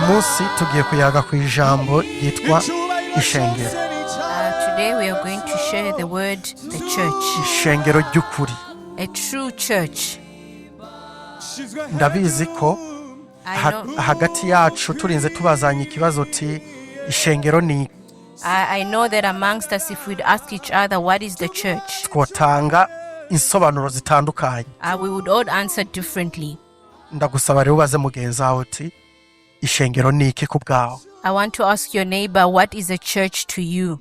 Munsi tugiye kuyaga ku ijambo ryitwa ishengero. Today we are going to share the word "the church," Ishengero ry'ukuri. A true church. Ndabizi ko I know, hagati yacu turinze tubazanya ikibazo uti ishengero ni I know that amongst us, if we'd ask each other, "What is the church?" twotanga insobanuro zitandukanye. We would all answer differently. Ndagusaba rero ubaze mugenzi wawe uti ishengero ni iki ku bwawe? I want to ask your neighbor, "What is a church to you?"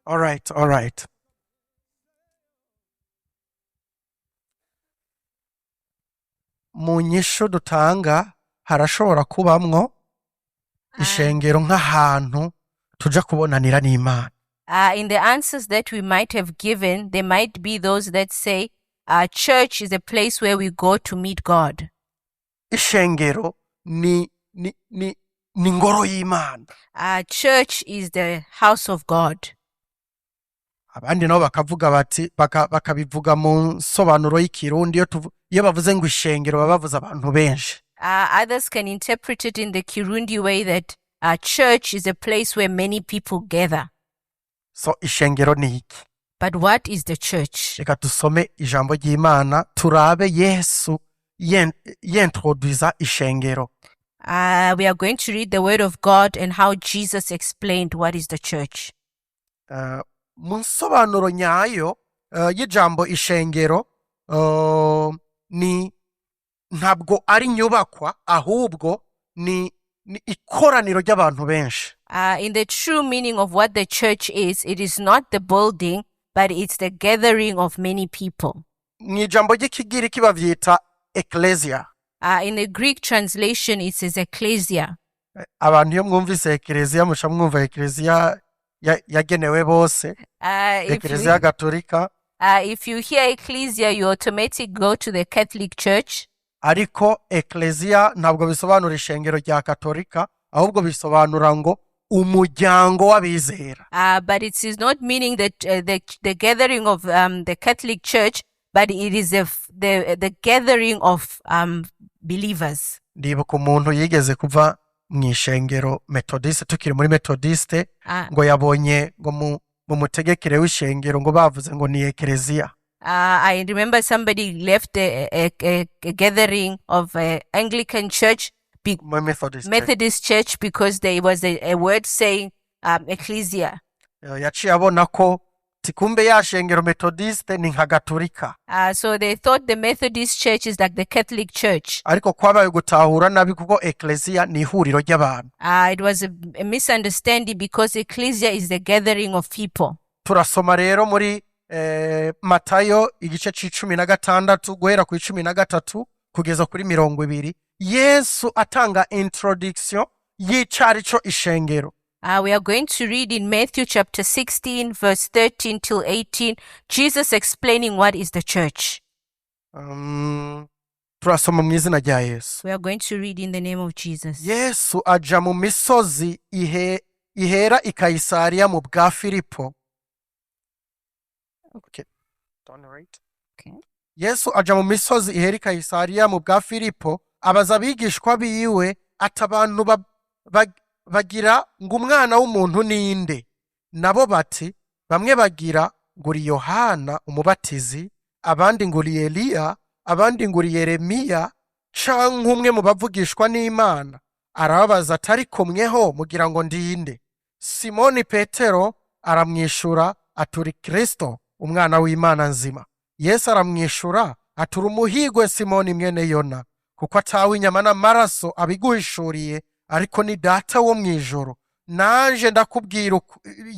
All right. Mu nyishu dutanga harashobora kubamwo ishengero nk'ahantu tuja kubonanira n'Imana. In the answers that we might have given, there might be those that say, "Church is a place where we go to meet God." Ishengero ni ngoro y'Imana. Church is the house of God. Abandi nabo bakavuga bati bakabivuga mu nsobanuro y'Ikirundi iyo bavuze ngo ishengero baba bavuze abantu benshi. Others can interpret it in the Kirundi way that church is a place where many people gather. So ishengero ni iki? But what is the church? Reka dusome ijambo ry'Imana turabe Yesu yintroduza ishengero. We are going to read the word of God and how Jesus explained what is the church. Mu nsobanuro nyayo y'ijambo ishengero ni ntabwo ari inyubakwa ahubwo ni ikoraniro ry'abantu benshi. In the true meaning of what the church is, it is not the building, but it's the gathering of many people. Mu ijambo ry'Ikigiriki bavyita ecclesia. In the Greek translation, it says ecclesia. Abantu iyo mwumvise ecclesia muca mwumva ecclesia yagenewe bose, ecclesia gatolika. If you hear ecclesia, you automatically go to the Catholic Church. Ariko ecclesia ntabwo bisobanura ishengero rya katolika ahubwo bisobanura ngo umuryango w'abizera. But it is not meaning that the gathering of the Catholic Church, but it is the gathering of believers. Ndibuka umuntu yigeze kuva mu ishengero Methodiste tukiri muri Methodiste ngo yabonye ngo mu mutegekere w'ishengero ngo bavuze ngo ni ekereziya. I remember somebody left a gathering of Anglican Church, muri Methodist. Methodist Church, because there was a word saying ecclesia. Yaciye abona ko tikumbe ya shengero Methodiste ni nka gatolika. So they thought the Methodist Church is like the Catholic Church. Ariko kwabaye gutahura nabi kuko ekereziya ni ihuriro ry'abantu. It was a misunderstanding because ecclesia is the gathering of people. Turasoma rero muri Matayo igice c'icumi na gatandatu guhera ku 13 kugeza kuri 20, Yesu atanga introduction y'icarico ishengero. We are going to read in Matthew chapter 16, verse 13 till 18, Jesus explaining what is the church. Turasoma mu izina rya Yesu. We are going to read in the name of Jesus. Yesu aja mu misozi ihera i Kayisariya mu bwa Filipo. Okay. Don't read. Okay. Yesu aja mu misozi ihera i Kayisariya mu bwa Filipo abaza abigishwa biwe ati abantu bagira ngo umwana w'umuntu ninde? Nabo bati bamwe bagira ngo uri Yohana Umubatizi, abandi ngo uri Eliya, abandi ngo uri Yeremiya canke umwe mu bavugishwa n'Imana. Arababaza ati ariko mweho mugira ngo ndinde? Simoni Petero aramwishura ati uri Kristo umwana w'Imana nzima. Yesu aramwishura ati uri umuhigwe Simoni mwene Yona, kuko atawe inyama n'amaraso abiguhishuriye ariko ni Data wo mu ijuru. Nanje ndakubwira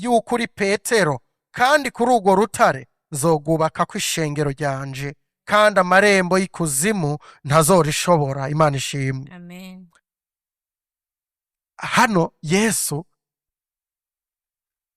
yuko uri Petero kandi kuri urwo rutare nzogubakako ishengero ryanje kandi amarembo y'ikuzimu ntazorishobora. Imana ishimwe. Amen. Hano Yesu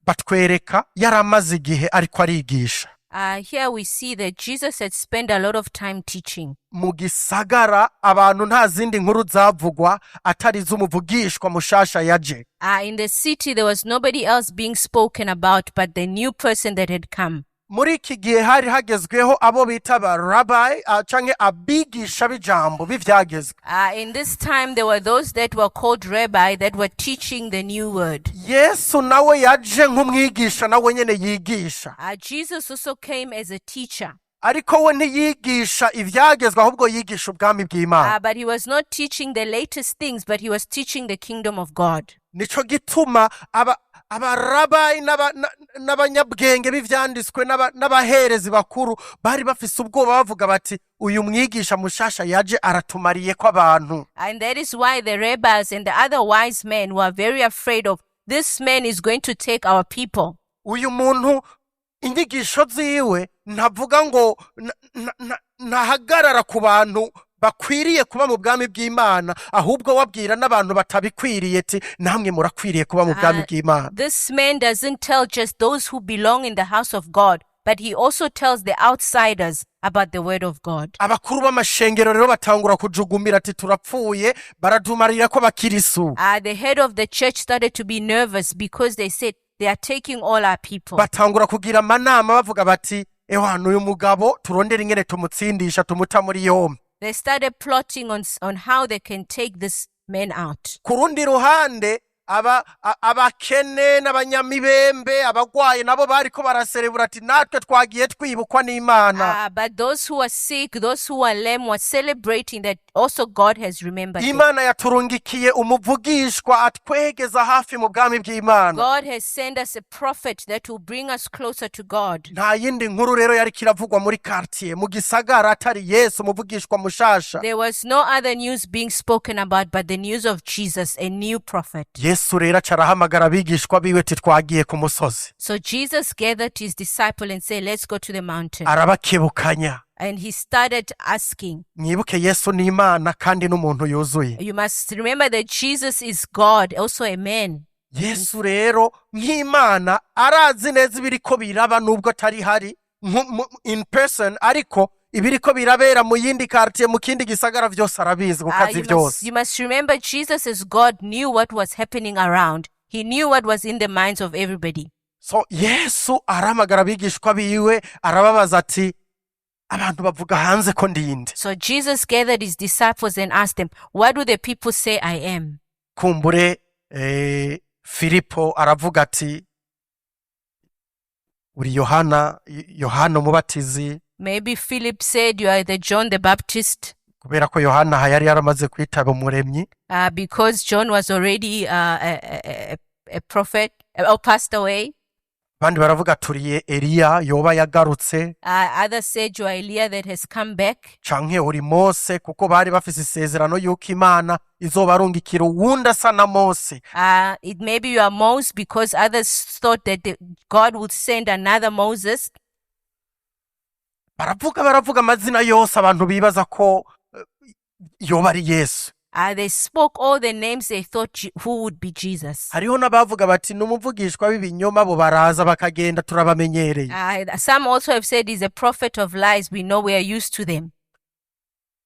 batwereka yari amaze igihe ariko arigisha. Here we see that Jesus had spent a lot of time teaching. Mu gisagara abantu nta zindi nkuru zavugwa atari iz'umuvugishwa mushasha yaje. In the city, there was nobody else being spoken about but the new person that had come. Muri iki gihe hari hagezweho abo bita ba rabayi canke abigisha b'ijambo b'ivyagezwe. In this time, there were those that were called rabbi that were teaching the new word. Yesu nawe yaje nk'umwigisha nawe nyene yigisha. Jesus also came as a teacher, Ariko we ntiyigisha ivyagezwe ahubwo yigisha ubwami bw'Imana. But he was not teaching the latest things, but he was teaching the kingdom of God. Nico gituma aba abarabayi n'abanyabwenge b'ivyanditswe n'abaherezi bakuru bari bafise ubwoba bavuga bati uyu mwigisha mushasha yaje aratumariye ko abantu. And that is why the rabbis and the other wise men were very afraid of this man is going to take our people. Uyu muntu inyigisho ziwe ntavuga ngo ntahagarara ku bantu bakwiriye kuba mu bwami bw'Imana ahubwo wabwira n'abantu batabikwiriye ati namwe murakwiriye kuba mu bwami bw'Imana. This man doesn't tell just those who belong in the house of God, but he also tells the outsiders about the word of God. Abakuru b'amashengero rero batangura kujugumira ati turapfuye baratumarira ko bakirisu. The head of the church started to be nervous because they said they are taking all our people. Batangura kugira amanama bavuga bati ewana uyu mugabo turondere ingene tumutsindisha tumuta muri yombi. They started plotting on how they can take this man out. Ku rundi ruhande abakene n'abanyamibembe abagwaye nabo bariko baraserebura ati natwe twagiye twibukwa n'Imana. But those who are sick, those who are lame, were celebrating that also God has remembered them. Imana yaturungikiye umuvugishwa atwegeza hafi mu bwami bw'Imana. God has sent us a prophet that will bring us closer to God. Nta yindi nkuru rero yariko iravugwa muri quartier mu gisagara atari Yesu umuvugishwa mushasha. There was no other news being spoken about but the news of Jesus, a new prophet. Yesu rero aca arahamagara abigishwa biwe ati twagiye ku musozi. So Jesus gathered his disciple and said, "Let's go to the mountain." Arabakebukanya. And he started asking. Mwibuke Yesu ni Imana kandi n'umuntu yuzuye. You must remember that Jesus is God, also a man. Yesu rero nk'Imana arazi neza ibiriko biraba nubwo atari hari in person ariko ibiriko birabera mu yindi quartier mu kindi gisagara vyose arabizi kuko azi You, must, vyose. you must remember Jesus as God knew what was happening around. He knew what was in the minds of everybody. So Yesu arahamagara abigishwa biwe arababaza ati abantu bavuga hanze ko ndinde? So Jesus gathered his disciples and asked them, "What do the people say I am?" Kumbure Filipo aravuga ati uri Yohana Yohana Umubatizi. Maybe Philip said, "You are the John the Baptist," Kubera ko Yohana aha yari yaramaze kwitaba Umuremyi. Because John was already a prophet or passed away. Abandi baravuga turiye Eliya yoba yagarutse. Others said, "You are Elijah that has come back." Canke uri Mose kuko bari bafise isezerano y'uko Imana izobarungikira uwundi asa na Mose. It maybe you are Moses because others thought that God would send another Moses. Baravuga baravuga amazina yose abantu bibaza ko yoba ari Yesu. They spoke all the names they thought who would be Jesus. Hariho n'abavuga bati ni umuvugishwa w'ibinyoma abo baraza bakagenda turabamenyereye. Some also have said he's a prophet of lies. We know we are used to them.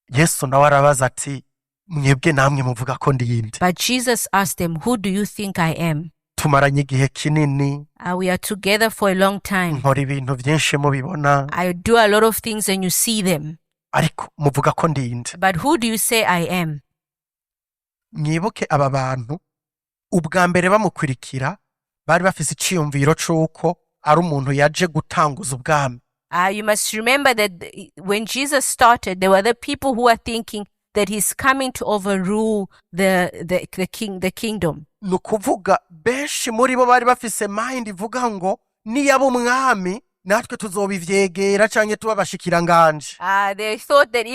Yesu nawe arabaza ati mwebwe namwe muvuga ko ndiyinde? But Jesus asked them, "Who do you think I am?" Tumaranye igihe kinini. We are together for a long time. Nkora ibintu byinshi mubibona. I do a lot of things and you see them. Ariko muvuga ko ndinde? But who do you say I am? Mwibuke aba bantu ubwa mbere bamukurikira bari bafise iciyumviro c'uko ari umuntu yaje gutanguza ubwami. You must remember that when Jesus started, there were the people who were thinking that he's coming to overrule the kingdom. Ni ukuvuga benshi muri bo bari bafise mind ivuga ngo niyaba umwami natwe tuzobivyegera canke tuba abashikiranganje. They thought that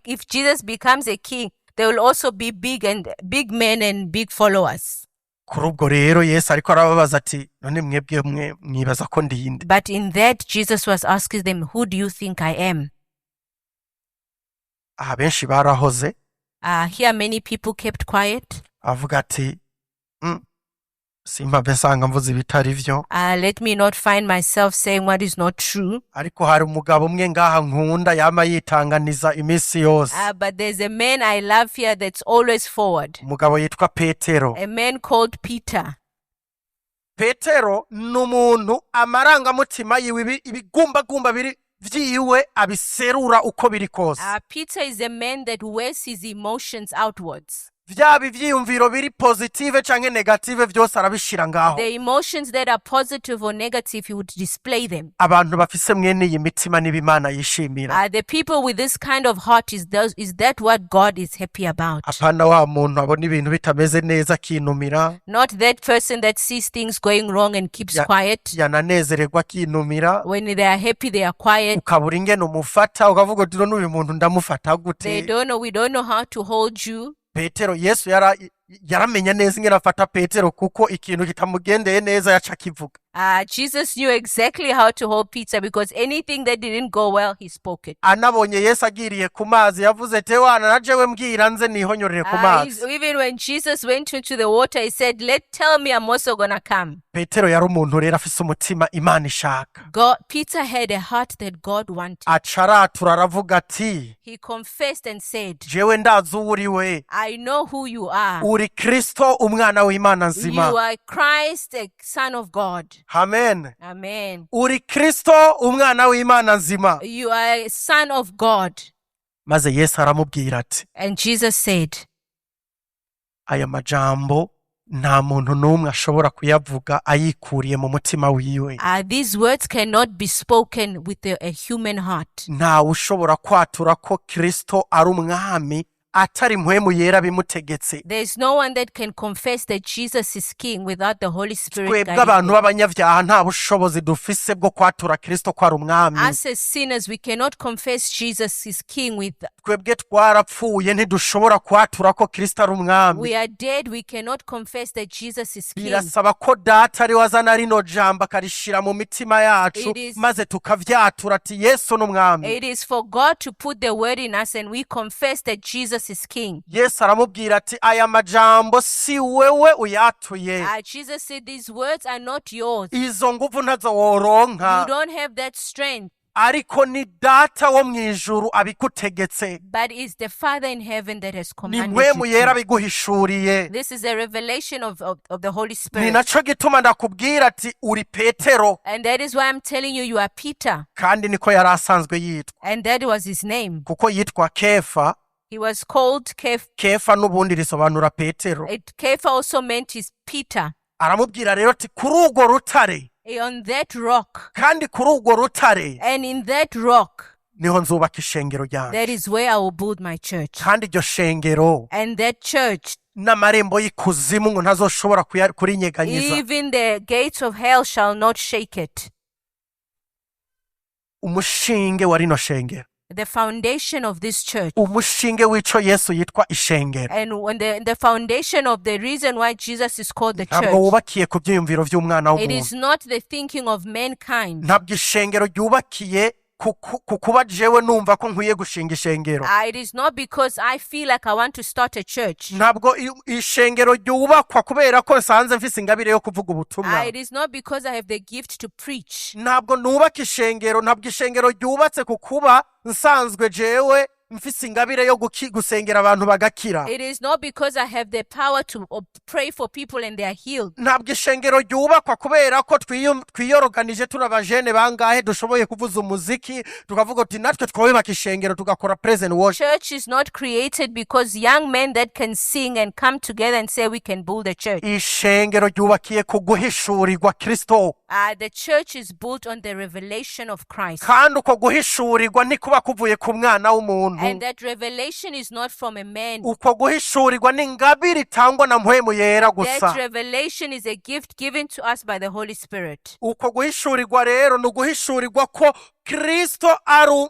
if Jesus becomes a king, they will also be big and big men and big followers. Kuri ubwo rero Yesu ariko arababaza ati none mwebwe mwe mwibaza ko ndinde? But in that, Jesus was asking them, "Who do you think I am?" Aha benshi barahoze. Here, many people kept quiet. Avuga ati Simpave nsanga mvuze ibitari vyo. Let me not find myself saying what is not true. Ariko hari umugabo umwe ngaha nkunda yama yitanganiza iminsi yose. But there's a man I love here that's always forward. Umugabo yitwa Petero. A man called Peter. Petero ni umuntu amarangamutima yiwe ibigumbagumba biri vyiwe abiserura uko biri kose. Peter is a man that wears his emotions outwards. Vyaba ivyiyumviro biri positive canke negative vyose arabishira ngaho. The emotions that are positive or negative, he would display them. Abantu bafise mwene iyi mitima nibo Imana yishimira. The people with this kind of heart, is that what God is happy about? Apana wa muntu abona ibintu bitameze neza akinumira. Not that person that sees things going wrong and keeps quiet. Yananezererwa akinumira. When they are happy, they are quiet. Ukabura ingene umufata ukavuga uti none uyu muntu ndamufata They gute? don't know, we don't know how to hold you. Petero Yesu yaramenya neza ingene afata Petero kuko ikintu kitamugendeye neza yaca akivuga. Jesus knew exactly how to hold Peter because anything that didn't go well, he spoke it. Anabonye Yesu agiriye ku mazi yavuze ati wana na jewe mbwira nze nihonyorere ku mazi. Even when Jesus went into the water, he said, "Let tell me I'm also gonna come." Petero yari umuntu rero afise umutima Imana ishaka. Peter had a heart that God wanted. Aca aratura aravuga ati He confessed and said, jewe ndazi uwo uri we. "I know who you are. Uri Kristo umwana w'Imana nzima. You are Christ, the Son of God." Amen. Amen. Uri Kristo umwana w'Imana nzima. You are a son of God. Maze Yesu aramubwira ati And Jesus said, aya majambo nta muntu n'umwe ashobora kuyavuga ayikuriye mu mutima wiwe. These words cannot be spoken with a human heart. Ntawe ushobora kwatura ko Kristo ari umwami atari mpwemu yera bimutegetse. There is no one that can confess that Jesus is King without the Holy Spirit Twebwe guiding abantu them. b'abanyabyaha nta bushobozi dufise bwo kwatura Kristo ko ari umwami. Us as sinners, we cannot confess Jesus is King with. Twebwe twarapfuye ntidushobora kwatura ko Kristo ari umwami. We are dead. We cannot confess that Jesus is King. Birasaba ko data ari we azana rino jambo akarishira mu mitima yacu maze tukavyatura ati Yesu ni umwami. It is for God to put the word in us and we confess that Jesus is King. Yesu aramubwira ati aya majambo si wewe uyatuye. Jesus said, "These words are not yours." Izo nguvu ntazo woronka. You don't have that strength. Ariko ni data wo mu ijuru abigutegetse. But it's the Father in heaven that has Ni commanded mpwemu you yera to. abiguhishuriye. This is a revelation of the Holy Ni Spirit. naco gituma ndakubwira ati uri Petero. And that is why I'm telling you, you are Peter. Kandi niko yari asanzwe yitwa. And that was his name. Kuko yitwa Kefa. He was called Kepha. Kefa n'ubundi risobanura Petero. Kepha also meant his Peter. Aramubwira rero ati kuri urwo rutare. On that rock. Kandi kuri urwo rutare. And in that rock. Niho nzubaka ishengero ryanjye. That is where I will build my church. Kandi iryo shengero. And that church. N'amarembo y'ikuzimu ngo ntazoshobora kurinyeganyiza. Even the gates of hell shall not shake it. Umushinge wa rino shengero. The foundation of this church. Umushinge w'ico Yesu yitwa ishengero. And when the foundation of the reason why Jesus is called the Ntabwo church. wubakiye ku byiyumviro by'umwana It w'umuntu. is not the thinking of mankind. Ntabwo ishengero ryubakiye ku kuba jewe numva ko nkwiye gushinga ishengero. It is not because I feel like I want to start a church. Ntabwo ishengero ryubakwa kubera ko nsanze mfise ingabire yo kuvuga ubutumwa. It is not because I have the gift to preach. Ntabwo nubaka ishengero, ntabwo ishengero ryubatse ku kuba nsanzwe jewe mfise ingabire yo gusengera abantu bagakira. It is not because I have the power to pray for people and they are healed. Ntabwo ishengero ryubakwa kubera ko twiyoroganije turi abajene bangahe dushoboye kuvuza umuziki tukavuga uti natwe twubaka ishengero tugakora praise and worship. Church is not created because young men that can sing and come together and say we can build a church. Ishengero ryubakiye ku guhishurirwa Kristo. The church is built on the revelation of Christ. Kandi uko guhishurirwa ntikuba kuvuye ku mwana w'umuntu. And that revelation is not from a man. Uko guhishurirwa ni ingabire itangwa na mpwemu yera gusa. That revelation is a gift given to us by the Holy Spirit. Uko guhishurirwa rero ni uguhishurirwa ko Kristo ari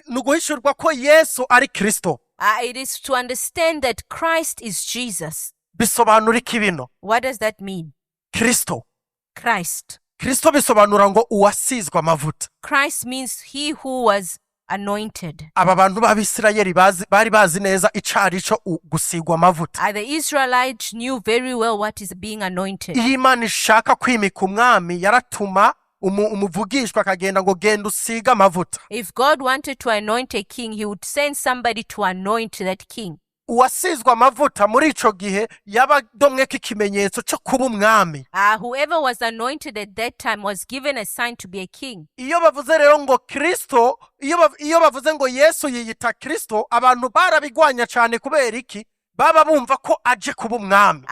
ni uguhishurirwa ko Yesu ari Kristo. It is to understand that Christ is Jesus. Bisobanura iki bino? What does that mean? Kristo. Christ. Kristo bisobanura ngo uwasizwe amavuta. Christ means he who was anointed. Aba bantu b'Abisirayeli bari bazi neza icari co gusigwa amavuta. The Israelites knew very well what is being anointed. Iyo Imana ishaka kwimika umwami, yaratuma umuvugishwa akagenda ngo genda usige amavuta. If God wanted to anoint a king, he would send somebody to anoint that king. Uwasizwe amavuta muri ico gihe yaba adomweko ikimenyetso co kuba umwami. Whoever was anointed at that time was given a sign to be a king. Iyo bavuze rero ngo Kristo, iyo bavuze ngo Yesu yiyita Kristo, abantu barabigwanya cyane. Kubera iki? Baba bumva ko aje kuba umwami.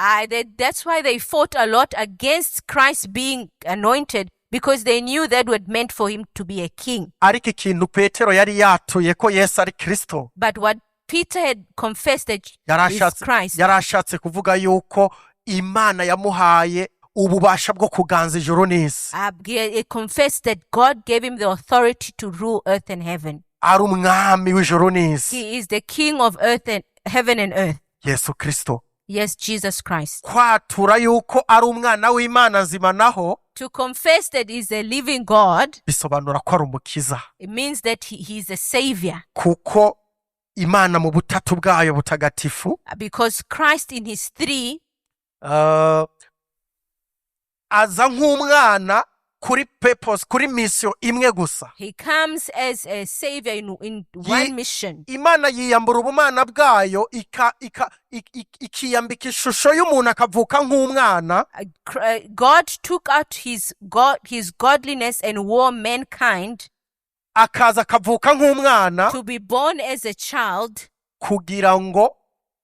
That's why they fought a lot against Christ being anointed, because they knew that was meant for him to be a king. Ariko ikintu Petero yari yatuye ko Yesu ari Kristo, But what Peter had confessed that is Christ, yari ashatse kuvuga yuko Imana yamuhaye ububasha bwo kuganza ijuru n'isi. He confessed that God gave him the authority to rule earth and heaven. Ari umwami w'ijuru n'isi. He is the king of earth and heaven and earth. Yesu Kristo. Yes, Jesus Christ. Kwatura yuko ari umwana w'Imana nzima naho, To confess that he's a living God, bisobanura ko ari umukiza, it means that he is a savior. Kuko Imana mu butatu bwayo butagatifu, Because Christ in his three, aza nk'umwana kuri purpose, kuri mission imwe gusa. He comes as a savior in one mission. Imana yiyambura ubumana bwayo, ikiyambika ishusho y'umuntu, akavuka nk'umwana. God took out his godliness and wore mankind Akaza akavuka nk'umwana to be born as a child, kugira ngo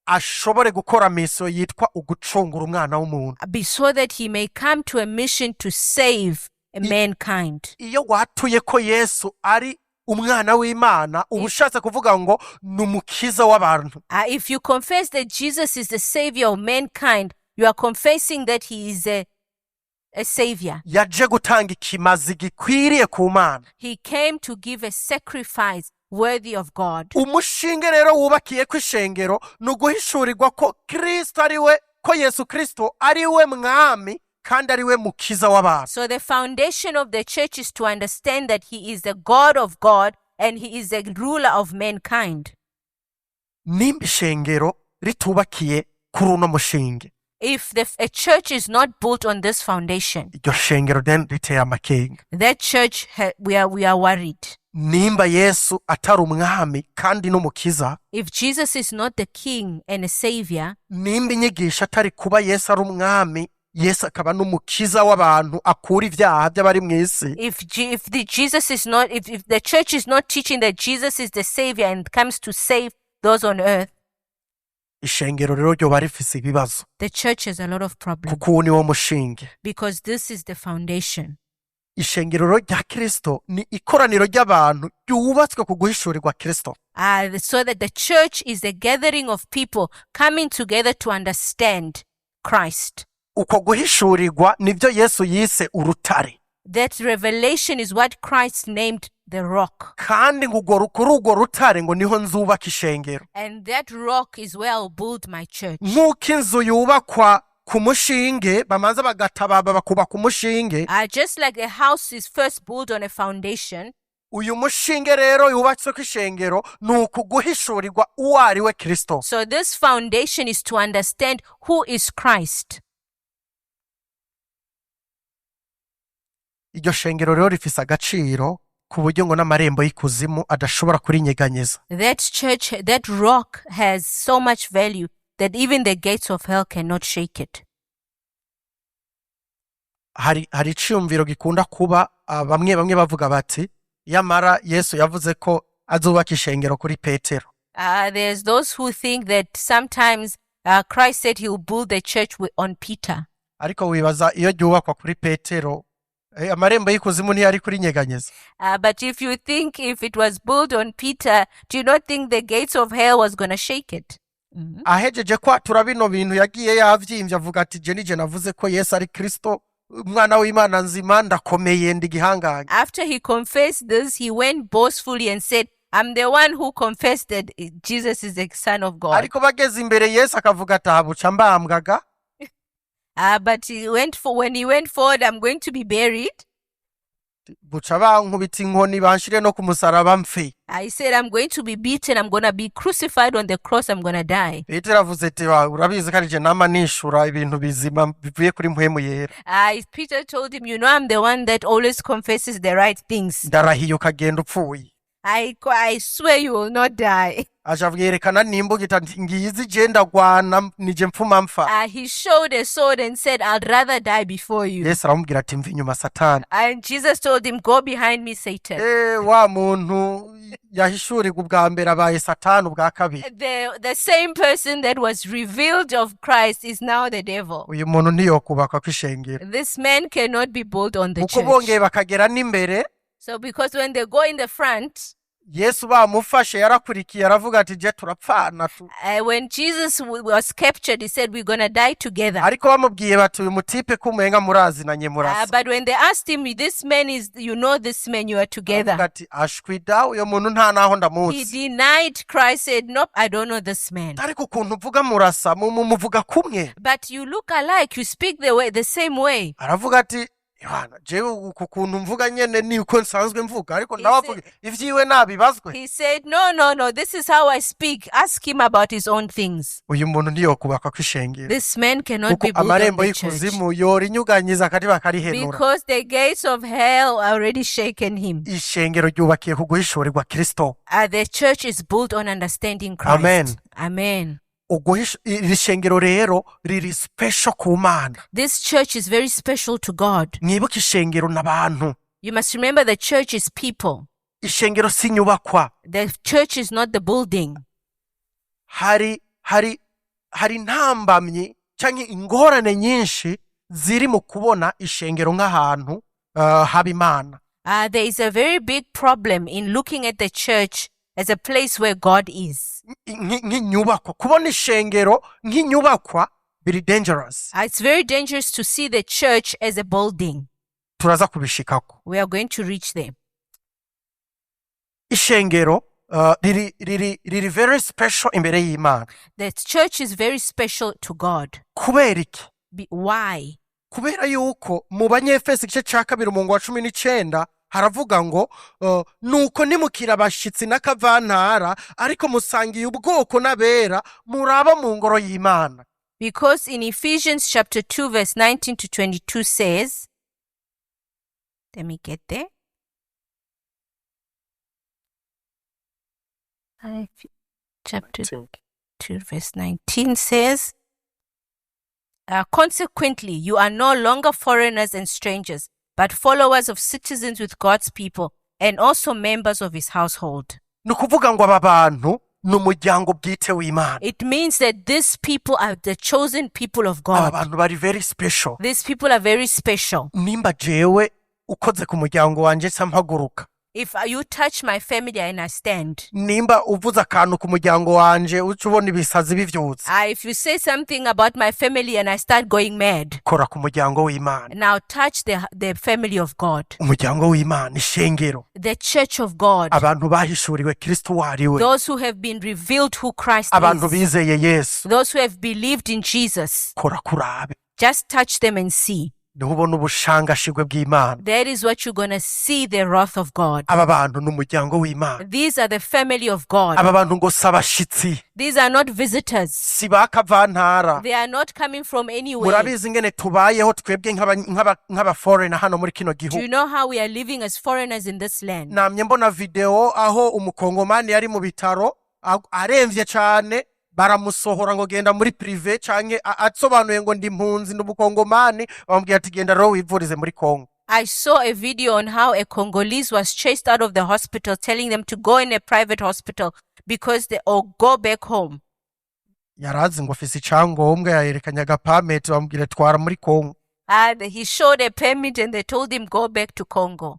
ashobore gukora mission yitwa ugucungura umwana w'umuntu. So that he may come to a mission to save mankind. Iyo watuye ko Yesu ari umwana w'Imana, uba ushatse kuvuga ngo ni umukiza w'abantu. If you confess that Jesus is the savior of mankind, you are confessing that he is a savior. Yaje gutanga ikimazi gikwiriye ku Mana. He came to give a sacrifice worthy of God. Umushinge rero wubakiye ko ishengero ni uguhishurirwa ko Kristo ari we, ko Yesu Kristo ari we mwami kandi ari we mukiza w'abantu. So the foundation of the church is to understand that he is the God of God and he is the ruler of mankind. Nimba ishengero ritubakiye kuri uno mushinge, If a church is not built on this foundation, iryo shengero then riteye amakenga. That church, we are worried. Nimba Yesu atari umwami kandi n'umukiza, If Jesus is not the king and a savior, nimba inyigisho atari kuba Yesu ari umwami, Yesu akaba n'umukiza w'abantu akura ibyaha by'abari mu isi, if G, if the Jesus is not if the church is not teaching that Jesus is the savior and comes to save those on earth, ishengero rero ryoba rifise ibibazo, the church has a lot of problems, kuko uwo ni wo mushinge. Because this is the foundation. Ishengero rero rya Kristo ni ikoraniro ry'abantu ryubatswe ku guhishurirwa Kristo. So that the church is a gathering of people coming together to understand Christ. Uko guhishurirwa nibyo Yesu yise urutare. That revelation is what Christ named the rock. Kandi ngo kuri urwo rutare ngo niho nzubaka ishengero. And that rock is where I'll build my church. Nk'uko inzu yubakwa ku mushinge, bamanza bagatababa bakubaka umushinge, Just like a house is first built on a foundation, uyu mushinge rero yubatswe ku ishengero ni ukuguhishurirwa uwo ari we Kristo. So this foundation is to understand who is Christ. Iryo shengero rero rifise agaciro ku buryo ngo n'amarembo y'ikuzimu adashobora kurinyeganyeza. That church, that rock has so much value that even the gates of hell cannot shake it. Hari iciyumviro gikunda kuba, bamwe bamwe bavuga bati yamara Yesu yavuze ko azubaka ishengero kuri Petero. There's those who think that sometimes Christ said he will build the church on Peter. Ariko wibaza iyo ryubakwa kuri Petero, amarembo y'ikuzimu ntiyari kurinyeganyeza? But if you think if it was built on Peter, do you not think the gates of hell was going to shake it? Mhm. Ahejeje kwatura bino bintu, yagiye yavyimbye avuga ati je nije navuze ko Yesu ari Kristo, umwana w'Imana nzima, ndakomeye, ndi igihangange. After he confessed this, he went boastfully and said, "I'm the one who confessed that Jesus is the Son of God." Ariko bageze imbere, Yesu akavuga ati aha buca mbambwaga. But he went for when he went forward, "I'm going to be buried." Buca bankubita inkoni banshire no ku musaraba mpfe. He said, "I'm going to be beaten. I'm going to be crucified on the cross. I'm going to die." Petero avuze ati: "Wa, urabizi ko ari je nama nishura ibintu bizima bivuye kuri Mpwemu Yera." Peter told him, "You know, I'm the one that always confesses the right things." Ndarahiye ukagenda upfuye. I swear you will not die. Aja yerekana n'imbugita nti ngizi je ndagwana nije mpfuma mpfa. He showed a sword and said, "I'd rather die before you." Yesu aramubwira ati: "Mva inyuma, Satani." And Jesus told him, "Go behind me, Satan." Eh, wa muntu yahishurirwa ubwa mbere abaye Satani ubwa kabiri. The same person that was revealed of Christ is now the devil. Uyu muntu ntiyokubakwa kw'ishengero. This man cannot be built on the Kuko church. bongeye bakagera n'imbere. So because when they go in the front, Yesu bamufashe yarakurikiye aravuga ati je turapfana tu. When Jesus was captured, he said, "We're going to die together." Ariko bamubwiye bati uyu mutipe k'umuhenga murazinanye murasa. But when they asked him, "This man is, you know this man, you are Aravuga together." ati ashwida uyo muntu nta naho He ndamuzi. denied Christ, said, "Nope, I don't know this man." Ariko ukuntu uvuga murasa muvuga kumwe. But you look alike, you speak the same way. Aravuga ati Yohana jewe uku kuntu mvuga nyene niko nsanzwe mvuga ariko nawe avuga ivyiwe nabibazwe. He said, "No, no, no, this is how I speak. Ask him about his own things." Uyu muntu ntiyokubakwa kw'ishengero. This man cannot Kuko be built on amarembo the church. y'ikuzimu yora inyuganyiza akati bakarihenura. Because the gates of hell already shaken him. Ishengero ryubakiye ku guhishurirwa Kristo. The church is built on understanding Christ. Amen. Amen. Iri shengero rero riri special ku Mana. This church is very special to God. Mwibuke ishengero n'abantu. You must remember the church is people. Ishengero si inyubakwa. The church is not the building. Hari intambamyi canke ingorane nyinshi ziri mu kubona ishengero nk'ahantu haba Imana. There is a very big problem in looking at the church as a place where God is. Nk'inyubakwa kubona ishengero nk'inyubakwa biri dangerous. It's very dangerous to see the church as a building. Turaza kubishikako. We are going to reach there. Ishengero riri very special imbere y'Imana. The church is very special to God. Kubera iki? Why? Kubera yuko mu Banyefesi igice ca 2 umurongo wa 19 haravuga ngo nuko nimukira abashitsi n'akavantara ariko musangiye ubwoko n'abera muraba mu ngoro y'Imana. Because in Ephesians chapter 2, verse 19 to 22 says, let me get there. Chapter 2, verse 19 says, "Consequently, you are no longer foreigners and strangers, but followers of citizens with God's people and also members of his household." Ni ukuvuga ngo aba bantu ni umuryango bwite w'Imana. It means that these people are the chosen people of Aba God. Bantu bari very special. These people are very special. Nimba jewe ukoze ku muryango wanje nca mpaguruka. If you touch my family and I stand, Nimba uvuze akantu ku muryango wanje uca ubona ibisazi bivyutse. If you say something about my family and I start going mad, Kora ku muryango w'Imana. Now touch the family of God, Umuryango w'Imana ishengero. The church of God, Abantu bahishuriwe Kristo uwo ari we. Those who have been revealed who Christ Abantu is, bizeye Yesu. Those who have believed in Jesus. Kora kurabe. Just touch them and see. Niho ubona ubushangashigwe bw'Imana. That is what you're going to see, the wrath of God. Aba bantu ni umuryango w'Imana. These are the family of God. Aba bantu ngo si abashitsi. These are not visitors. Si ba kavantara. They are not coming from anywhere. Murabizi ingene tubayeho twebwe nk'abaforeigner hano muri kino Do you gihugu. Know how we are living as foreigners in this land? Namye mbona video aho umukongomani yari mu bitaro aremvye cane baramusohora ngo genda muri privé canke asobanuye ngo ndi impunzi ndi umukongomani bamubwira ati genda rero wivurize muri Kongo. I saw a video on how a Congolese was chased out of the hospital, telling them to go in a private hospital because they or go back home. Yarazi ngo afise icyangombwa yayerekanye agapermit bamubwira twara muri Kongo. He showed a permit and they told him, "Go back to Congo."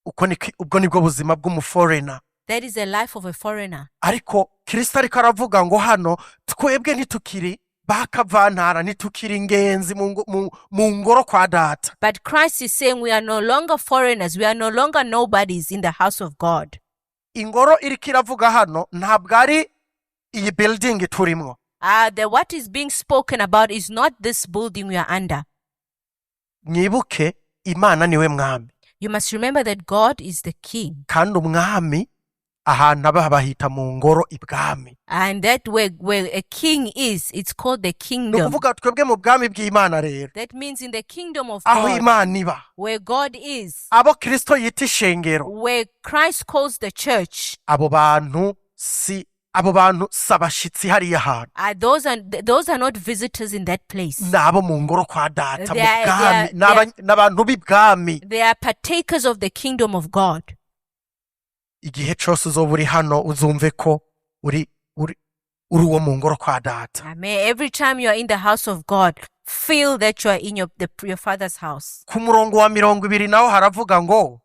Uko ni ubwo nibwo buzima bw'umuforeigner. That is the life of a foreigner. Ariko Kristo ariko aravuga ngo hano twebwe ntitukiri bakavantara ntitukiri ingenzi mu ngoro kwa data. But Christ is saying we are no longer foreigners, we are no longer nobodies in the house of God. Ingoro iriko iravuga hano ntabwo ari iyi building turimwo. The what is being spoken about is not this building we are under. Mwibuke Imana niwe mwami. You must remember that God is the king. Kandi umwami ahantu aba bahita mu ngoro ibwami. And that where a king is, it's called the Ni kingdom. ukuvuga twebwe mu bwami bw'Imana rero, That means in the kingdom of aho God, Imana iba, where God is, abo Kristo yita ishengero, where Christ calls the church, abo bantu si abo bantu si abashitsi hariya hantu. Those are not visitors in that place. Ni abo mu ngoro kwa Data mu bwami. Ni abantu b'ibwami. They are partakers of the kingdom of God. Igihe cose uzoba uri hano uzumve ko uri uwo mu ngoro kwa Data. Amen. Every time you are in the house of God, feel that you are in your Father's house. Ku murongo wa 20 naho haravuga ngo,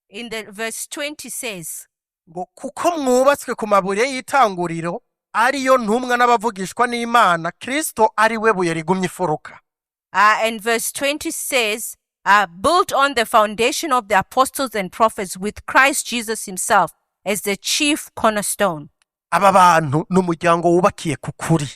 In the verse 20 says, ngo kuko mwubatswe ku mabuye y'itanguriro ariyo ntumwa n'abavugishwa n'Imana, Kristo ari we buye rigumye ifuruka. And verse 20 says, built on the foundation of the apostles and prophets, with Christ Jesus himself as the chief cornerstone. Aba bantu ni umuryango wubakiye ku kuri.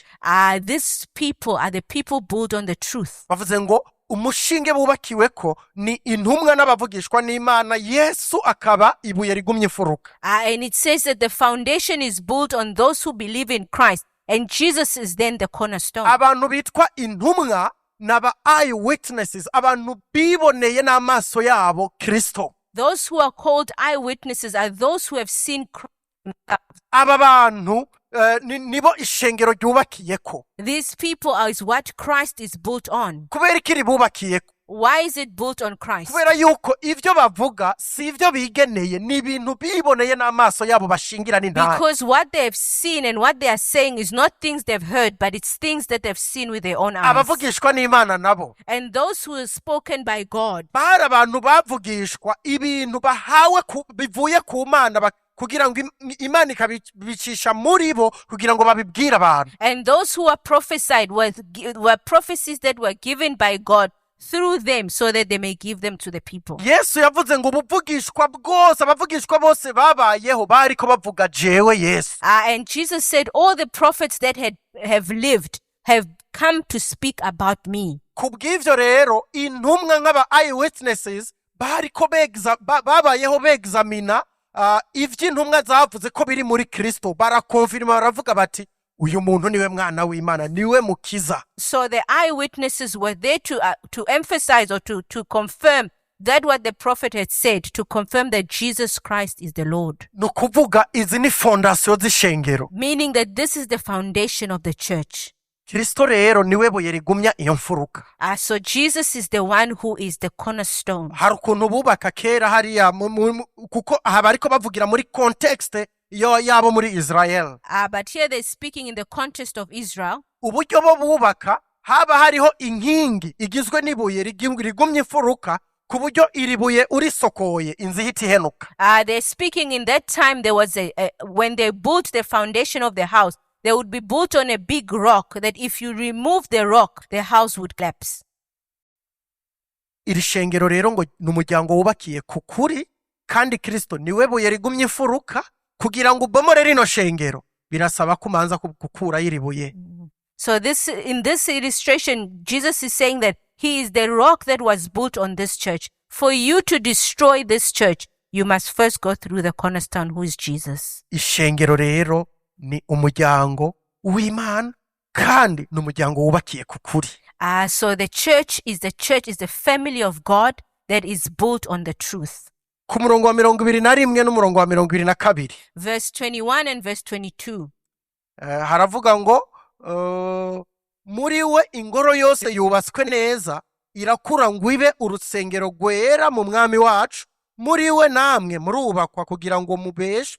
These people are the people built on the truth. Bavuze ngo umushinge bubakiwe ko ni intumwa n'abavugishwa n'Imana, Yesu akaba ibuye rigumye imfuruka. And it says that the foundation is built on those who believe in Christ, and Jesus is then the cornerstone. Abantu bitwa intumwa ni aba eye witnesses, abantu biboneye n'amaso yabo Kristo. Those who are called eyewitnesses are those who have seen Christ themselves. Aba bantu nibo ishengero ryubakiyeko. These people are is what Christ is built on. Kubera iki ribubakiyeko? Why is it built on Christ? Kubera yuko ivyo bavuga si ivyo bigeneye, ni ibintu biboneye n'amaso yabo bashingira n'intahe. Because what they have seen and what they are saying is not things they've heard, but it's things that they've seen with their own eyes. Abavugishwa n'Imana nabo, And those who are spoken by God, bari abantu bavugishwa ibintu bahawe bivuye ku Mana kugira ngo Imana ikabicisha muri bo kugira ngo babibwire abantu. And those who are prophesied were prophecies that were given by God through them so that they may give them to the people. Yesu yavuze ngo ubuvugishwa bwose, abavugishwa bose babayeho bariko bavuga jewe Yesu. And Jesus said, "All the prophets that have lived have come to speak about me." Ku bw'ivyo rero intumwa nk'aba eyewitnesses bariko babayeho begzamina ivyo intumwa zavuze ko biri muri Kristo, barakonfirima baravuga bati uyu muntu niwe mwana w'Imana, niwe mukiza. So the eyewitnesses were there to emphasize or to confirm that what the prophet had said, to confirm that Jesus Christ is the Lord. Ni ukuvuga izi ni fondasiyo z'ishengero. Meaning that this is the foundation of the church. Kristo rero niwe buye rigumya iyo mfuruka. So Jesus is the one who is the cornerstone. Hari ukuntu bubaka kera hariya kuko aha bariko bavugira muri contexte yo yabo muri Israel. But here they're speaking in the context of Israel. Uburyo bo bubaka haba hariho inkingi igizwe n'ibuye rigumye imfuruka ku buryo iri buye urisokoye inzu ihita ihenuka. They're speaking in that time there was a when they built the foundation of the house, they would be built on a big rock that if you remove the rock, the house would collapse. Iri shengero rero ngo ni umuryango wubakiye ku kuri kandi Kristo niwe buye rigumye imfuruka. Kugira ngo ubomore rino shengero birasaba ko umanza gukurayo iri buye. So this in this illustration, Jesus is saying that he is the rock that was built on this church. For you to destroy this church, you must first go through the cornerstone, who is Jesus. Ishengero rero ni umuryango w'Imana kandi ni umuryango wubakiye ku kuri. So the church is the family of God that is built on the truth. Ku murongo wa 21 n'umurongo wa 22, Verse 21 and verse 22. Haravuga ngo muri we ingoro yose yubatswe neza irakura ngo ibe urusengero rwera mu Mwami wacu. Muri we namwe murubakwa kugira ngo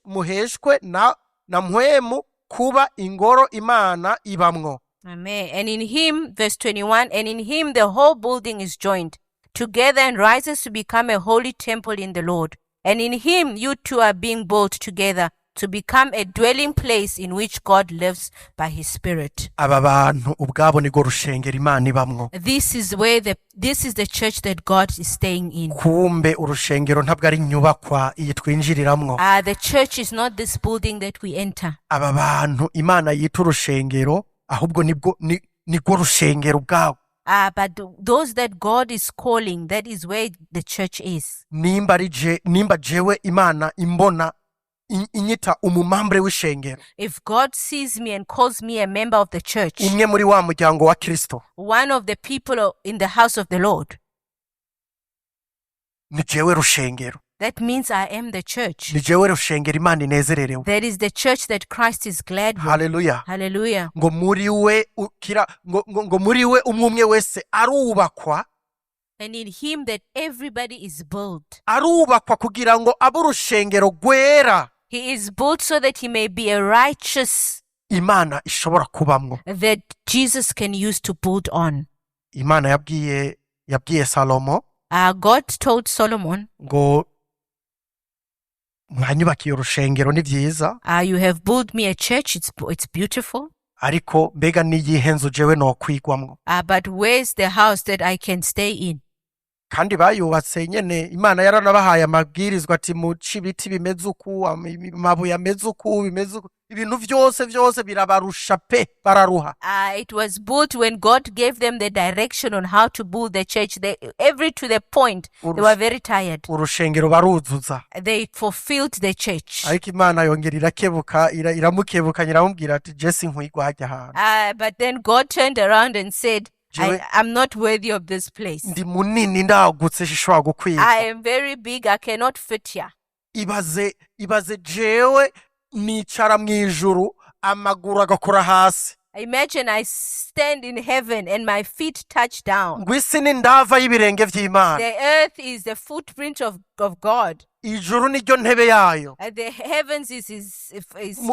muheshwe na Mpwemu kuba ingoro Imana ibamwo. Amen. And in him, verse 21, and in him the whole building is joined together and rises to become a holy temple in the Lord. And in him you two are being built together to become a dwelling place in which God lives by his Spirit. Aba bantu ubwabo nirwo rushengero Imana ibamwo. This is the church that God is staying in. Kumbe urushengero ntabwo ari inyubakwa iyi twinjiriramwo. The church is not this building that we enter. Aba bantu Imana yita urushengero ahubwo nibwo nirwo rushengero ubwabo. But those that God is calling, that is where the church is. Nimba ari je, nimba jewe Imana imbona inyita umumembre w'ishengero, If God sees me and calls me a member of the church, umwe muri wa muryango wa Kristo, one of the people in the house of the Lord, ni jewe rushengero. That means I am the church. Ni jewe rushengero Imana inezererewe. That is the church that Christ is glad with. Haleluya. Hallelujah. Ngo muri we kira ngo muri we umwe umwe wese arubakwa. And in him that everybody is built. Arubakwa kugira ngo abe urushengero rwera. He is built so that he may be a righteous Imana ishobora kubamwo. That Jesus can use to build on. Imana yabwiye Salomo God told Solomon, ngo mwanyubakiye urushengero, ni byiza, "You have built me a church, it's beautiful, ariko mbega n'iyihe nzu jewe nokwigwamwo? But where's the house that I can stay in?" Kandi bayubatse nyene Imana yaranabahaye amabwirizwa ati muce ibiti bimeze uku, amabuye ameze uku, bimeze uku, ibintu vyose vyose birabarusha pe, bararuha. It was built when God gave them the direction on how to build the church. They, every to the point, they were very tired. Urushengero baruzuza. They fulfilled the church. Ariko Imana yongera irakebuka, iramukebukanya, iramubwira ati je sinkwigwa hajya hantu. But then God turned around and said, Jewe I'm not worthy of this place. ndi munini, ndagutse, sishobora gukwirwa. I am very big. I cannot fit here. Ibaze, ibaze, jewe nicara mu ijuru, amaguru agakora hasi. Imagine I stand in heaven and my feet touch down. Ngo isi ni ndava y'ibirenge vy'Imana. The earth is the footprint of God. Ijuru niryo ntebe yayo. The heavens is his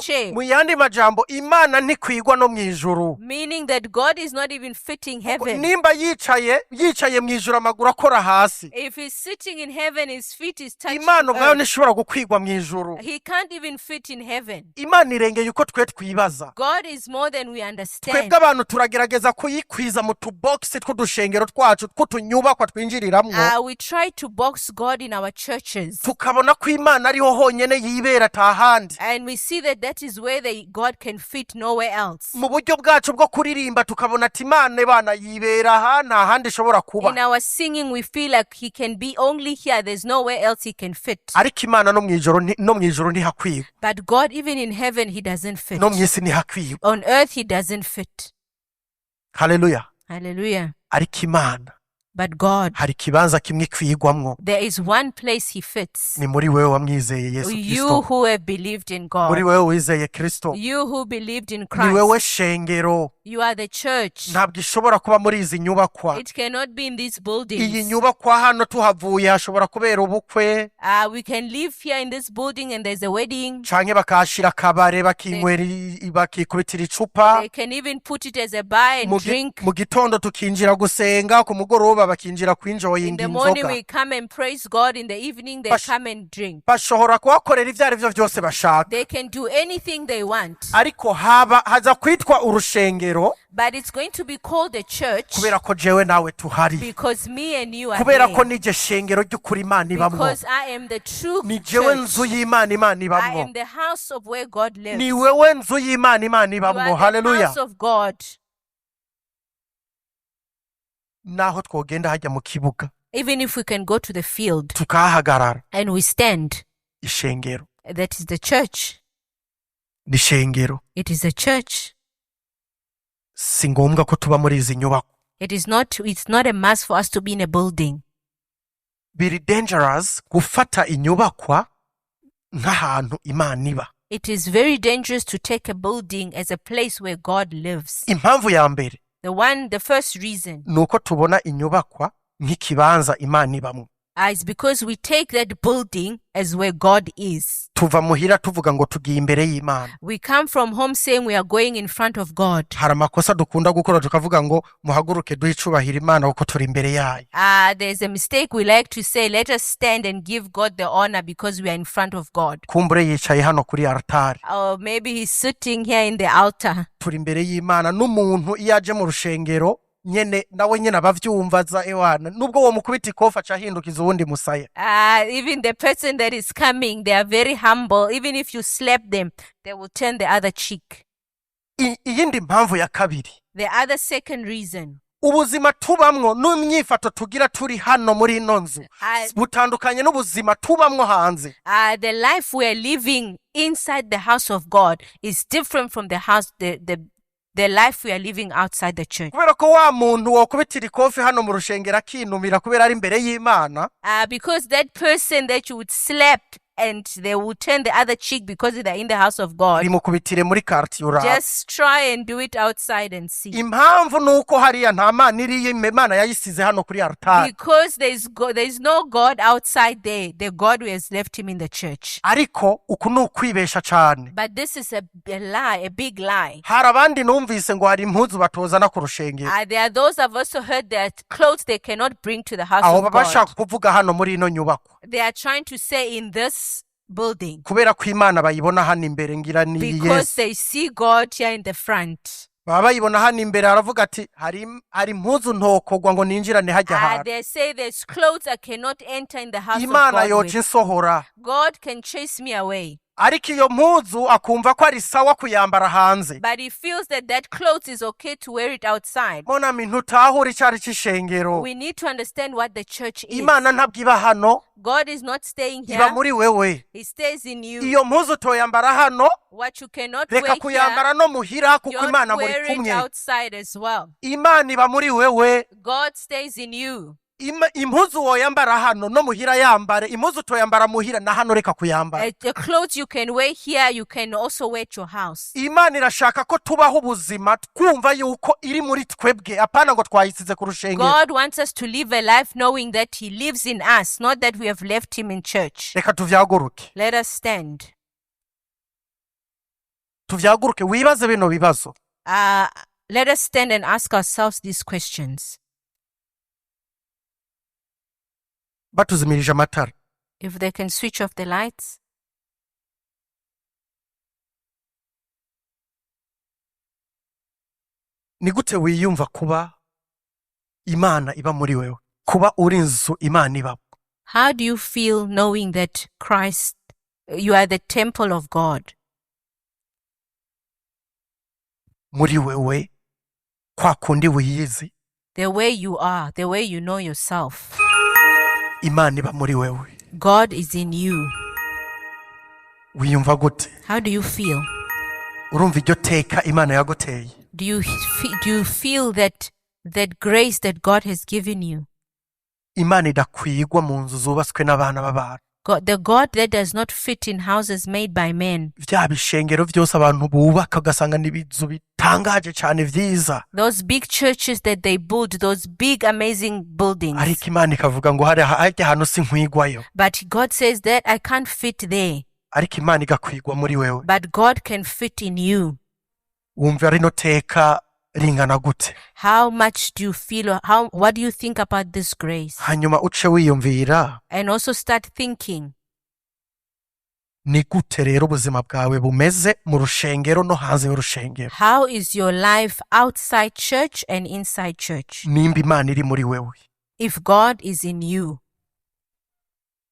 chair. Mu yandi majambo, Imana ntikwigwa no mu ijuru. Meaning that God is not even fitting heaven. Nimba yicaye mu ijuru, amaguru akora hasi, If he's sitting in heaven, his feet is touching Imana ubwayo earth. ntishobora gukwigwa mu ijuru. He can't even fit in heaven. Imana irengeye uko twe twibaza. God is more than we understand. Twebwe abantu turagerageza kuyikwiza mu tubogisi tw'udushengero twacu, tw'utunyubakwa twinjiriramwo, We try to box God in our churches. Tukabona ko Imana ariho honyene yibera, atahandi. And we see that that is where God can fit, nowhere else. Mu buryo bwacu bwo kuririmba, tukabona ati Imana ibana yibera aha, nta handi ishobora kuba. In our singing, we feel like he can be only here. There's nowhere else he can fit. Ariko Imana no mu ijoro no mu ijuru ntihakwigwa. But God, even in heaven, he doesn't fit. No mu isi ntihakwigwa. On earth, he doesn't fit. Haleluya. Hallelujah. Ariko Imana, But God, hari ikibanza kimwe ikwigwamwo. There is one place he fits. Ni muri wewe wamwizeye Yesu You Kristo, who have believed in muri God. wewe wizeye Kristo. You who believed in Ni Christ. wewe shengero. You are the church. Ntabwo ishobora kuba muri izi nyubakwa. It cannot be in these Iyi buildings. nyubakwa hano tuhavuye hashobora kubera ubukwe, We can live here in this building and there's a wedding. canke bakahashira akabare, bakinywera bakikubitira icupa. They can even put it as a bar and drink. Mu gitondo tukinjira gusenga, ku mugoroba bakinjira In kwinjoyinga the morning inzoga. we come and praise God. In the evening they come and drink. Bashobora kuhakorera ibyo ari byo byose bashaka. They can do anything they want. Ariko haba haza kwitwa urushengero But it's going to be called a church kubera ko jewe nawe tuhari, because me and you are kubera ko there. nije shengero ry'ukuri Imana ibamwo. Because I am the true Ni jewe church. nzu y'Imana Imana I ibamwo. am the house of where God lives. Ni wewe nzu y'Imana Imana You ibamwo. are the Haleluya. house of God. Naho twogenda hajya mu kibuga, Even if we can go to the field tukahagarara, and we stand, ishengero that is the church. ni ishengero. It is a church. Si ngombwa ko tuba muri izi nyubako. It's not a must for us to be in a building. Biri dangerous gufata inyubakwa nk'ahantu Imana iba. It is very dangerous to take a building as a place where God lives. Impamvu ya mbere The first reason ni uko tubona inyubakwa nk'ikibanza Imana ibamwo. Is because we take that building as where God is. Tuva muhira tuvuga ngo tugiye imbere y'Imana. We come from home saying we are going in front of God. Hari amakosa dukunda gukora, tukavuga ngo muhaguruke duhe icubahiro Imana kuko turi imbere yayo. There's a mistake we like to say, "Let us stand and give God the honor because we are in front of God." Kumbure yicaye hano kuri altari. Or maybe he's sitting here in the altar. Turi imbere y'Imana. N'umuntu iyo aje mu rushengero nyene, nawe nyene abavyumva aza ewana, nubwo wo mukubita ikofi aca ahindukiza uwundi musaya. Even the person that is coming, they are very humble. Even if you slap them, they will turn the other cheek. Iyindi mpamvu ya kabiri, The other second reason, Ubuzima tubamwo n'imyifato tugira turi hano muri ino nzu butandukanye n'ubuzima tubamwo hanze. The life we are living inside the house of God is different from the life we are living outside the church. Kubera ko wa muntu wokubitira ikofi hano mu rushengero akinumira kubera ari imbere y'Imana, Because that person that you would slap and they will turn the other cheek because they're in the house of God, rimukubitire muri quartier urabe. Just try and do it outside and see. Impamvu ni uko hariya nta Mana iriyo, Imana yayisize hano kuri altari. Because there's no God outside there. The God who has left him in the church. Ariko uku ni ukwibesha cane. But this is a lie, a big lie. Hari abandi numvise ngo hari impuzu batozana ku rushengero. There are those I've also heard that clothes they cannot bring to the house Aho of baba God. bashaka kuvuga hano muri ino nyubako, They are trying to say in this building, kubera ko Imana bayibona hano imbere, ngira ni because Yesu. They see God here in the front. Baba bayibona hano imbere, aravuga ati hari impuzu ntokogwa ngo ninjirane hajya hantu. They say there's clothes I cannot enter in the house of Imana God yoca with. insohora. God can chase me away. Ariko iyo mpuzu akumva ko ari sawa kuyambara hanze. But he feels that that clothes is okay to wear it outside. Mon ami, ntutahura icari c'ishengero. We need to understand what the church is. Imana ntabwo iba hano, God is not staying iba here. muri wewe. He stays in you. Iyo mpuzu utoyambara hano, What you cannot reka wear here, kuyambara no muhira, kuko don't Imana muri wear it kumwe. Outside as well. Imana iba muri wewe. God stays in you. Impuzu woyambara hano no muhira yambare, impuzu utoyambara muhira na hano reka kuyambara. The clothes you can wear here, you can also wear at your house. Imana irashaka ko tubaho ubuzima twumva yuko iri muri twebwe, apana ngo twayisize ku rushengero. God wants us to live a life knowing that He lives in us, not that we have left Him in church. Reka tuvyaguruke. Let us stand. Tuvyaguruke, wibaze bino bibazo. Let us stand and ask ourselves these questions. Batuzimirije amatara. If they can switch off the lights. Ni gute wiyumva kuba Imana iba muri wewe, kuba uri inzu Imana ibamo? How do you feel knowing that Christ, you are the temple of God? Muri wewe, kwa kundi wiyizi, The way you are, the way you know yourself. Imana iba muri wewe. God is in you. Wiyumva gute? How do you feel? Urumva iryo teka Imana yaguteye? Do you feel that grace that God has given you? Imana idakwigwa mu nzu zubatswe n'abana b'abantu. God, the God that does not fit in houses made by men. Bya bishengero byose abantu bubaka ugasanga ni ibizu bitangaje cyane byiza, Those big churches that they build, those big amazing buildings. ariko Imana ikavuga ngo hari hajya hantu sinkwigwayo. But God says that I can't fit there. Ariko Imana igakwigwa muri wewe. But God can fit in you. Wumva rino teka ringana gute? How much do you feel or how what do you think about this grace? Hanyuma uce wiyumvira, And also start thinking, ni gute rero ubuzima bwawe bumeze mu rushengero no hanze y'urushengero? How is your life outside church and inside church? Nimba Imana iri muri wewe, If God is in you,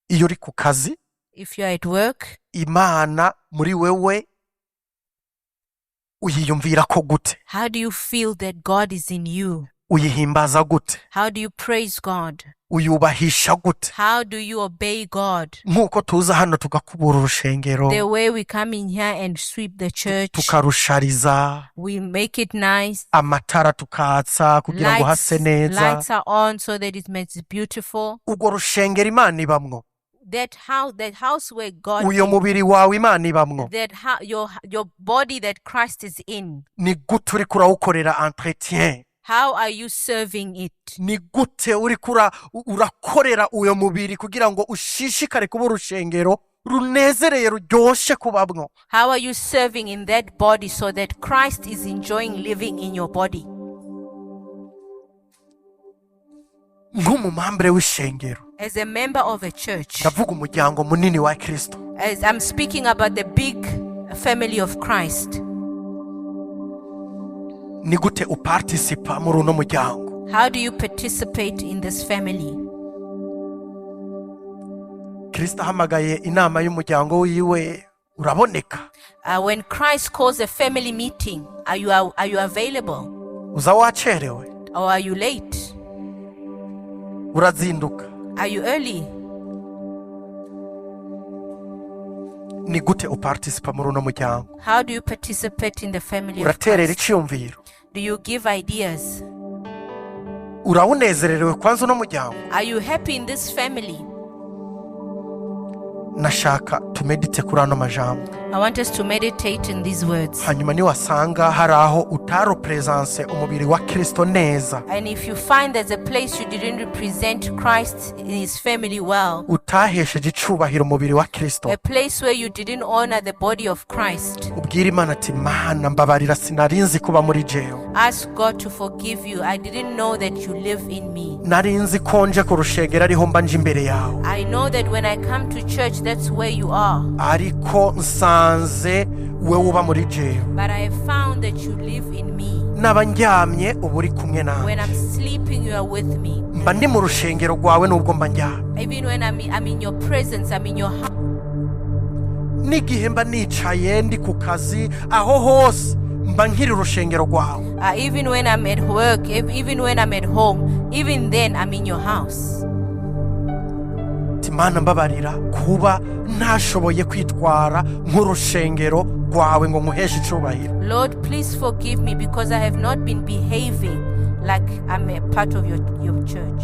iyo uri ku kazi, if you're at work, Imana muri wewe uyiyumvira ko gute? How do you feel that God is in you? Uyihimbaza gute? How do you praise God? Uyubahisha gute? How do you obey God? Nk'uko tuza hano tugakubura urushengero, The way we come in here and sweep the church, tukarushariza, we make it nice. Amatara tukatsa kugira ngo Lights, hase neza, lights are on so that it makes it beautiful. Urwo rushengero Imana ibamwo, That house where God uyo is, mubiri wawe Imana ibamwo, that your body that Christ is in. Ni gute uriko urawukorera entretien? How are you serving it? Ni gute uriko urakorera uyo mubiri kugira ngo ushishikare kuba urushengero runezereye ruryoshe kubamwo? How are you serving in that body so that Christ is enjoying living in your body? Nk'umumembre w'ishengero, As a member of a church, ndavuga umuryango munini wa Kristo, as I'm speaking about the big family of Christ, ni gute uparticipa muri uno muryango? How do you participate in this family? Kristo ahamagaye inama y'umuryango wiwe, uraboneka? When Christ calls a family meeting, are you available? Uza wacerewe? Or are you late? Urazinduka? Are you early? Ni gute uparticipa muri uno muryango? How do you participate in the family of Uraterera Christ? iciyumviro? Do you give ideas? Urawunezererewe kwanza uno muryango? Are you happy in this family? Nashaka tumedite kuri ano majambo. I want us to meditate in these words. Hanyuma niwasanga hari aho utarepresenta umubiri wa Kristo neza, And if you find there's a place you didn't represent Christ in his family well, utahesheje icubahiro umubiri wa Kristo, a place where you didn't honor the body of Christ, ubwire Imana ati: "Mana, mbabarira, sinarinzi kuba muri jewe." ask God to forgive you. "I didn't know that you live in me." Nari nzi ko nje ku rushengero ariho mba nje imbere yawe, I know that when I come to church, that's where you are. ariko nsanze wewe uba muri jewe. But I have found that you live in me. Naba ndyamye, uba uri kumwe nawe. When I'm sleeping, you are with me. Mba ndi mu rushengero rwawe nubwo mba ndyamye. Even when I'm in your presence, I'm in your house. N'igihe mba nicaye ndi ku kazi, aho hose mba nkiri urushengero rwawe. Even when I'm at work, even when I'm at home, even then I'm in your house. Ati: "Mana, mbabarira kuba ntashoboye kwitwara nk'urushengero rwawe ngo nkuheshe icubahiro." Lord, please forgive me because I have not been behaving like I'm a part of your church.